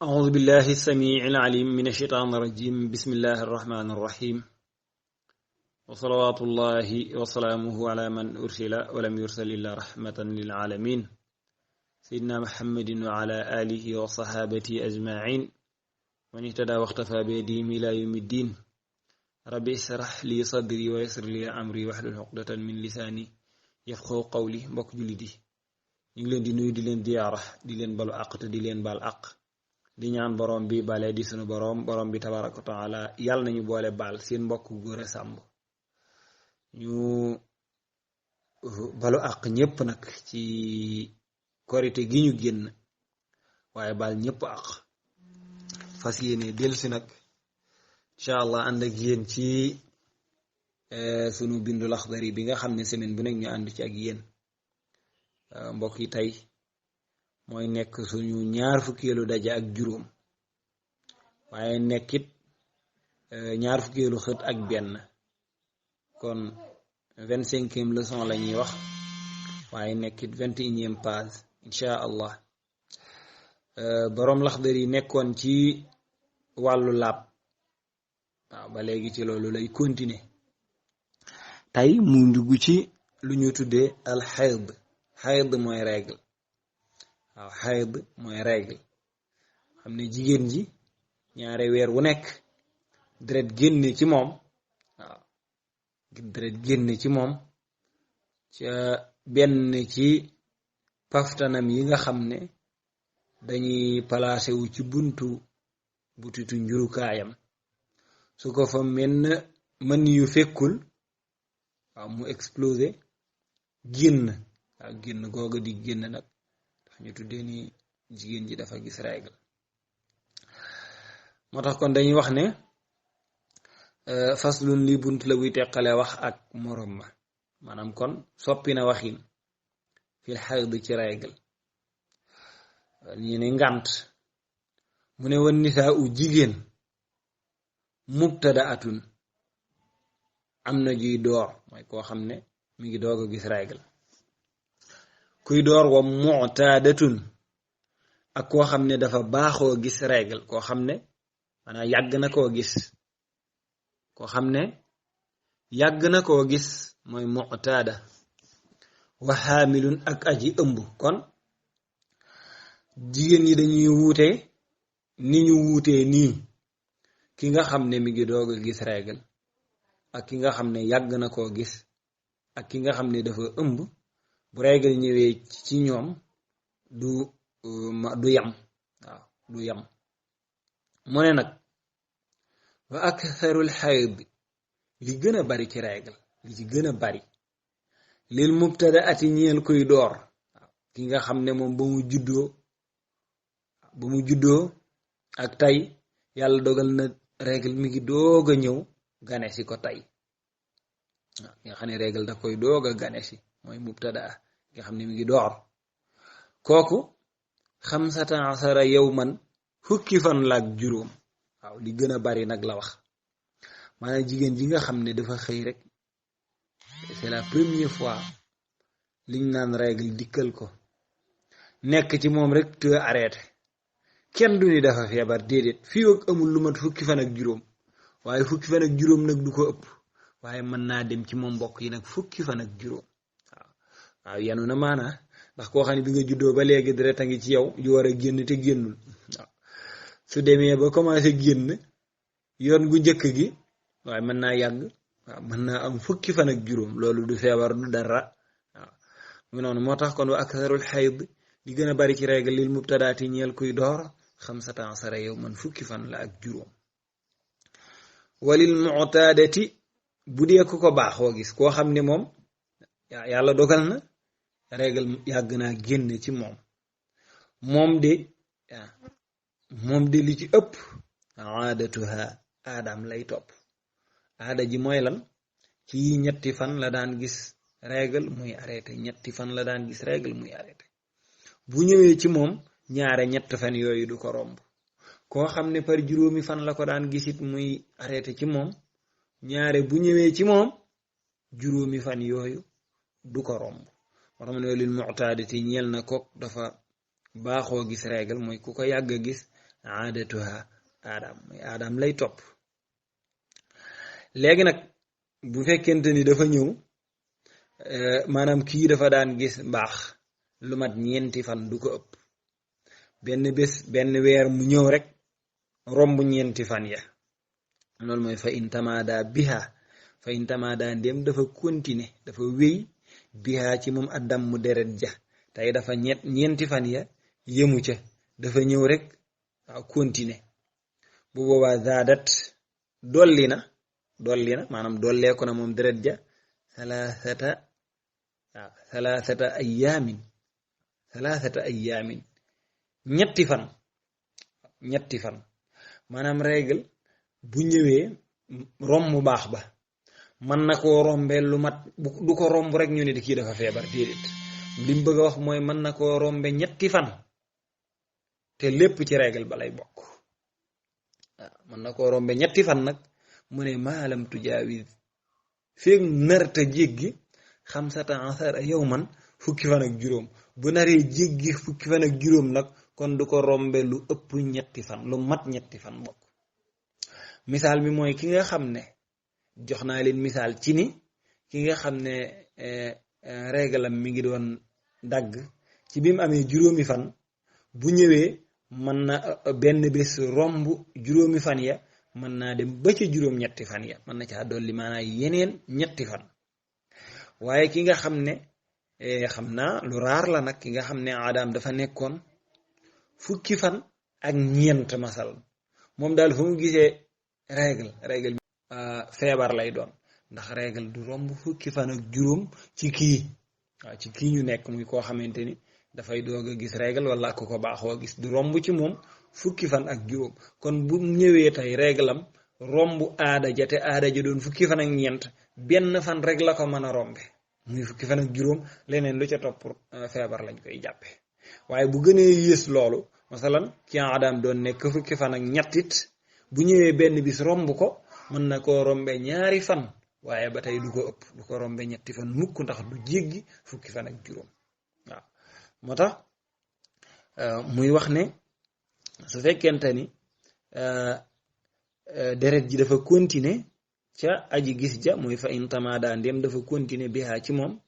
أعوذ بالله السميع العليم من الشيطان الرجيم بسم الله الرحمن الرحيم وصلوات الله وسلامه على من أرسل ولم يرسل إلا رحمة للعالمين سيدنا محمد وعلى آله وصحابته أجمعين من اهتدى واختفى بهديهم إلى يوم الدين ربي اشرح لي صدري ويسر لي أمري واحلل عقدة من لساني يفقهوا قولي mbokk jullit yi ñu ngi leen di nuyu di leen diyaara di leen balu àq te di leen baal àq di ñaan borom bi bale di sunu borom bi tabaraka taala yàlla nañu boole baal seen mbokk góor a sàmb ñu balu àq ñépp nag ci korite gi ñu génn waaye baal ñépp àq fas yéene dellusi nag incha allah ànd ak yéen ci sunu bindu Laxdari bi nga xam ne semaine bu nekk ñu ànd ci ak yéen mbokk yi tey mooy nekk suñu ñaar fukkeelu daje ak juróom waaye nekkit ñaar fukkeelu xët ak benn kon 25e leçon la ñuy wax waaye nekkit 21e page incha allah boroom Laxdari nekkoon ci wàllu laab waaw ba léegi ci loolu lay continuer tey mu dugg ci lu ñu tuddee al xayd mooy règle waaw xayd mooy règle xam ne jigéen ji ñaare weer wu nekk deret génne ci moom waaw deret génne ci moom ca benn ci paftanam yi nga xam ne dañuy placé wu ci buntu butitu njurukaayam su ko fa mën yu fekkul waaw mu explosé génn waaw génn googa di génn nag ñu tuddee ni jigéen ji dafa gis règle moo tax kon dañuy wax ne faslun li bunt la buy teqale wax ak morom ma maanaam kon soppi na waxin fil xayd ci règle ñu ne ngànt mu ne wan nisaa u jigéen mubtada atun am na juy door mooy koo xam ne mi ngi doog a gis règle kuy door wa mu'tadatun ak koo xam ne dafa baaxoo gis règle koo xam ne maanaam yàgg na koo gis koo xam ne yàgg na koo gis mooy mu'tada wa xaamilun ak aji ëmb kon jigéen ñi dañuy wuute ni ñu wuutee nii ki nga xam ne mi ngi doog a gis règle ak ki nga xam ne yàgg na koo gis ak ki nga xam ne dafa ëmb bu règle ñëwee ci ñoom du yam waaw du yam mu ne nag wa aktharul xayd li gën a bari ci règle li ci gën a bari lil mubtada ati ñeel koy door waaw ki nga xam ne moom ba mu juddoo ak tey yàlla dogal na règle mi ngi doog a ñëw gane si ko tey waaw ki nga xam ne règle da koy doog a gane si mooy mubtada nga xam ne mi ngi door kooku 15 yawman fukki fan laak juróom waaw li gën a bari nag la wax maanaam jigéen ji nga xam ne dafa xëy rek c'est la première fois liñ naan règle dikkal ko nekk ci moom rek te arrêté kenn du ni dafa feebar déedéet fii ak amul lu mat fukki fan ak juróom waaye fukki fan ak juróom nag du ko ëpp waaye mën naa dem ci moom mbokk yi nag fukki fan ak juróom waaw yanu na maanaa ndax koo xam ne bi nga juddoo ba léegi deret a ngi ci yow ju war a génn te génnul waaw su demee ba commencé génn yoon gu njëkk gi waaye mën naa yàgg waaw mën naa am fukki fan ak juróom loolu du feebar du dara waaw mu noonu moo tax kon wa aktharul xayd li gën a bari ci règle lil mubtadaati ñeel kuy door 15 yawman fukki fan la ak juróom walil mu'tadati bu dee ku ko baaxoo gis koo xam ne moom yàlla dogal na règle yàgg naa génn ci moom de li ci ëpp aadatuha aadam lay topp aada ji mooy lan ci ñetti fan la daan gis règle muy arrêté ñetti fan la daan gis règle muy arrêté bu ñëwee ci moom ñaare ñett fan yooyu du ko romb koo xam ne par juróomi fan la ko daan gisit muy arrêté ci moom ñaare bu ñëwee ci moom juróomi fan yooyu du ko romb moo tax ma ne lil mu'tadati ñeel na kook dafa baaxoo gis règle mooy ku ko yàgg a gis aadatuha aadaam mooy aadaam lay topp. léegi nag bu fekkente ni dafa ñëw maanaam kii dafa daan gis mbaax lu mat ñeenti fan du ko ëpp, benn bés benn weer mu ñëw rek romb ñeenti fan ya, loolu mooy fa in tamada biha, fa in tamada ndem dafa continuer dafa wéy biha ci moom addam mu deret ja, tey dafa ñeenti fan ya yëmu ca, dafa ñëw rek waaw continuer, bu boobaa zaadat dolli na maanaam dolleeku na moom deret ja thalathata ayaamin ñetti fan maanaam règle bu ñëwee romb baax ba mën na koo rombee lu mat du ko romb rek ñu ne di kii dafa feebar, déedéet li mu bëgg a wax mooy mën na koo rombe ñetti fan te lépp ci règle ba lay bokk. waaw mën na koo rombe ñetti fan nag mu ne maalam tujaawis feeg narta jéggi 15 yawman fukki fan ak juróom, bu naree jéggi fukki fan ak juróom nag kon du ko rombe lu ëpp ñetti fan, lu mat ñetti fan bokk. misaal mi mooy ki nga xam ne jox naa leen misaal ci ni ki nga xam ne réglam mi ngi doon dagg ci bi mu amee juróomi fan, bu ñëwee mën na benn bés romb juróomi fan ya, mën naa dem ba ca juróom-ñetti fan ya, mën na caa dolli maanaam yeneen ñetti fan. waaye ki nga xam ne xam naa lu raar la nag, ki nga xam ne aadaam dafa nekkoon fukki fan ak ñeent masal, moom daal fu mu gisee règle feebar lay doon, ndax règle du romb fukki fan ak juróom ci kii waaw ci kii ñu nekk, muy koo xamante ni dafay doog a gis règle wala ku ko baaxoo gis, du romb ci moom fukki fan ak juróom. kon bu ñëwee tey règle am romb aada ja te aada ja doon fukki fan ak ñeent, benn fan rek la ko mën a rombe muy fukki fan ak juróom, leneen lu ca topp feebar lañ koy jàppe. waaye bu gënee yées loolu, masalan ci aadaam doon nekk fukki fan ak ñettit, bu ñëwee benn bis romb ko, mën na koo rombe ñaari fan, waaye ba tey du ko ëpp, du ko rombe ñetti fan mukk, ndax du jéggi fukki fan ak juróom. waaw moo tax muy wax ne su fekkente ni deret ji dafa continuer ca aji gis ja, muy fa in tamada ndem dafa continuer biha ci moom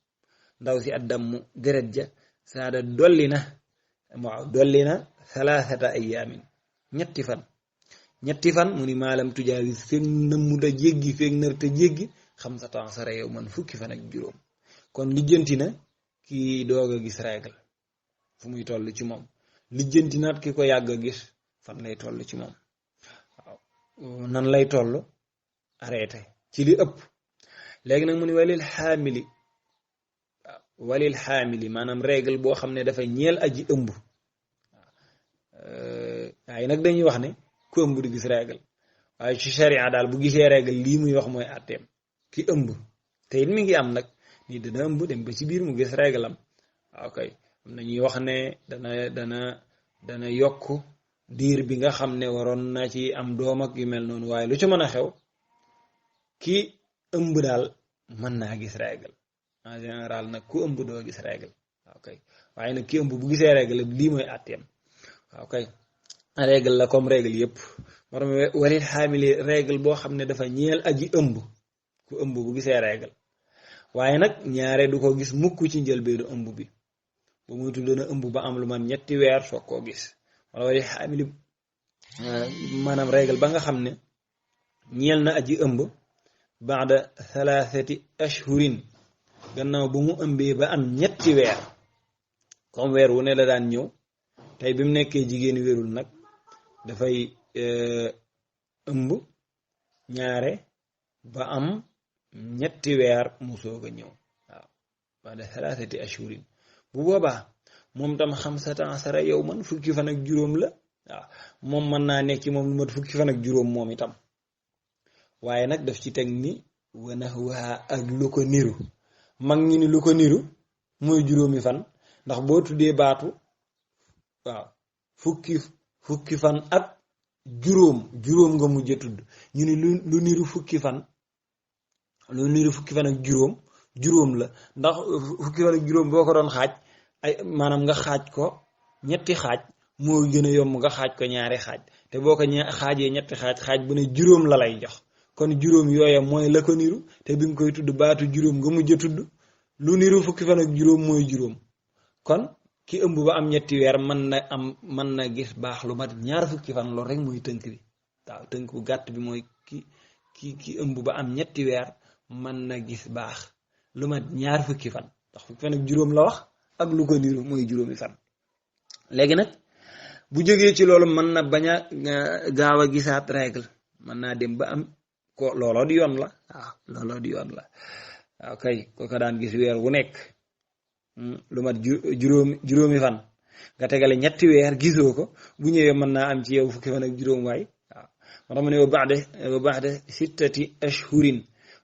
ndaw si addammu deret ja, saada dolli na thalathata ayaamin ñetti fan mu ni maalam tujaawis feeg nëmmuda jéggi, feeg nërta jéggi 15 yawman fukki fan ak juróom. kon lijjanti na ki doog a gis règle fu muy toll ci moom, lijjanti naat ki ko yàgg a gis fan lay toll ci moom, waaw nan lay toll arrêté ci li ëpp. léegi nag mu ni walil xaamili maanaam règle boo xam ne dafa ñeel aji ëmb. waaye nag dañuy wax ne ku ëmb di gis règle, waaye ci sharia daal bu gisee règle lii muy wax mooy àtteem ki ëmb, te it mi ngi am nag ni dana ëmb dem ba ci biir mu gis règle am. ok am na ñuy wax ne dana yokk diir bi nga xam ne waroon na ci am doom ak yu mel noonu, waaye lu ci mën a xew ki ëmb daal mën naa gis règle. en général nag ku ëmb doo gis règle. ok waaye nag ki ëmb bu gisee règle lii mooy àtteem. ok règle la comme règle yëpp, maanaam walil xaamili règle boo xam ne dafa ñeel aji ëmb, ku ëmb bu gisee règle, waaye nag ñaare du ko gis mukk ci njëlbeenu ëmb bi, ba muy tudd na ëmb ba am lu man ñetti weer soog koo gis. wala walil xaamili maanaam règle ba nga xam ne ñeel na aji ëmb baada 3 ashhurin, gannaaw bu mu ëmbee ba am ñetti weer, comme weer wu ne la daan ñëw, tey bi mu nekkee jigéen wérul nag dafay ëmb ñaare ba am ñetti weer mu soog a ñëw. waaw baada 3 ashhurin, bu boobaa moom tam 15 yawman fukki fan ak juróom la. waaw moom mën naa nekk ci moom lu mat fukki fan ak juróom moom itam, waaye nag daf ci teg ni wa nahwaha ak lu ko niru. mag ñi ni lu ko niru mooy juróomi fan, ndax boo tuddee baatu waaw fukki fan ak juróom nga mujjee tudd, ñu ni lu niru fukki fan ak juróom la, ndax fukki fan ak juróom boo ko doon xaaj ay maanaam nga xaaj ko ñetti xaaj moo gën a yomb nga xaaj ko ñaari xaaj te boo ko xaajee ñetti xaaj bu ne juróom la lay jox kon juróom yooya mooy la ko niru te bi nga koy tudd baatu juróom nga mujj a tudd lu niru fukki fan ak juróom mooy juróom kon ki ëmb ba am ñetti weer mën na gis baax lu mat ñaar fukki fan loolu rek mooy tënk bi waaw tënk bu gàtt bi mooy ki ëmb ba am ñetti weer mën na gis baax lu mat ñaar fukki fan ndax fukki fan ak juróom la wax ak lu ko niru mooy juróomi fan léegi nag bu jógee ci loolu mën na bañ a gaaw a gisaat règle mën naa dem ba am ko looloo di yoon la waaw looloo di yoon la waaw kay ko daan gis weer wu nekk lu mat juróomi fan nga tegale ñetti weer gisoo ko bu ñëwee mën naa am ci yow fukki fan ak juróom waay waaw moo tax mu ne wa ba'da sittati ashhurin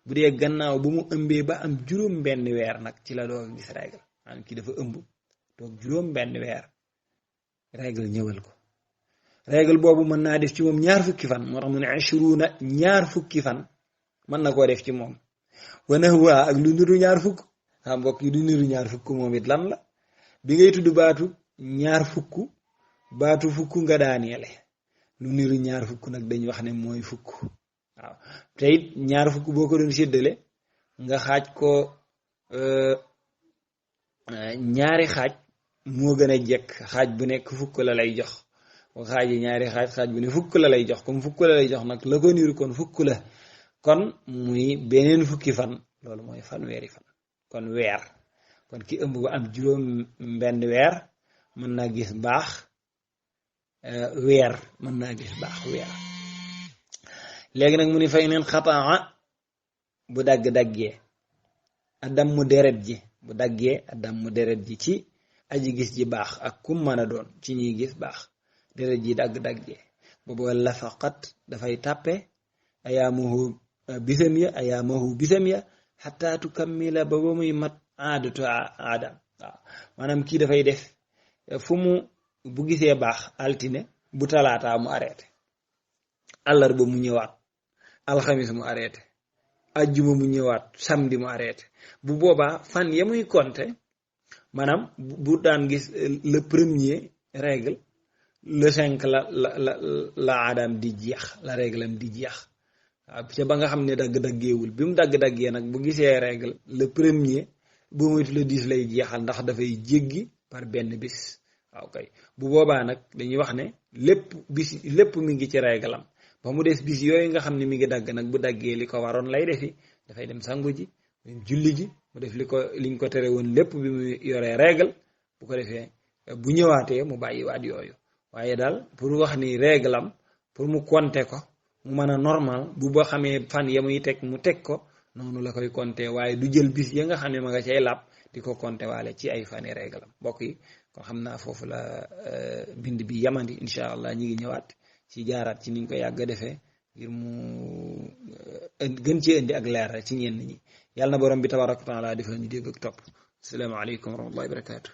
bu dee gannaaw bu mu ëmbee ba am juróom benn weer nag ci la doog gis règle maanaam kii dafa ëmb toog juróom benn weer règle ñëwal ko règle boobu mën naa def ci moom ñaar fukki fan moo tax mu ne ashruna ñaar fukki fan mën na koo def ci moom wana waa ak lu niru ñaar fukk xam mbokk yi du niru ñaar fukk moom it lan la bi ngay tudd baatu ñaar fukk baatu fukk nga daaneele lu niru ñaar fukk nag dañ wax ne mooy fukk waaw te it ñaar fukk boo ko doon séddale nga xaaj ko ñaari xaaj moo gën a jekk xaaj bu nekk fukk la lay jox xaaj yi ñaari xaaj bu ne fukk la lay jox comme fukk la lay jox nag la ko niru kon fukk la kon muy beneen fukki fan loolu mooy fanweeri fan kon weer kon ki ëmb ba am juróom benn weer mën naa gis baax weer mën naa gis baax weer léegi nag mu ni fay neen xataa bu dagg-daggee adam mu deret ji bu daggee adam mu deret ji ci aji gis ji baax ak kum mën a doon ci ñuy gis baax deret ji dagg-daggee boobu la faqat dafay tàppe ayaamahu bisam ya xataa tukammila ba muy mat aadatu aadam waaw maanaam kii dafay def fu mu bu gisee baax altine bu talaataa mu arrêté àllarba mu ñëwaat alxamis mu arrêté ajjuma mu ñëwaat samedi mu arrêté bu boobaa fan ya muy compter maanaam bu daan gis le premier règle le 5 la aadam di jeex la règle am di jeex waaw ca ba nga xam ne dagg-daggeewul bi mu dagg-daggee nag bu gisee règle le premier boo moytu le 10 lay jeexal ndax dafay jéggi par benn bis waaw kay bu boobaa nag dañuy wax ne lépp mi ngi ci règle am ba mu des bis yooyu nga xam ne mi ngi dagg nag bu daggee li ko waroon lay defi dafay dem sangu ji julli ji mu def liñ ko tere woon lépp bi mu yoree règle bu ko defee bu ñëwaatee mu bàyyiwaat yooyu waaye daal pour wax ni règle am pour mu compter ko mu mën a normal bu ba xamee fan ya muy teg mu teg ko noonu la koy compter waaye du jël bis ya nga xam ne ma nga cay làpp di ko compter waale ci ay fani règle am mbokk yi kon xam naa foofu la bind bi yamandi incha allah ñi ngi ñëwaat ci jaaraat ci niñ ko yàgg a defee ngir mu gën ci indi ak leer ci ñenn ñi yàlla na borom bi tabaraka wa taala defal ñu dégg ak topp asalaamaaleykum wa rahmatullahi wa barakatuh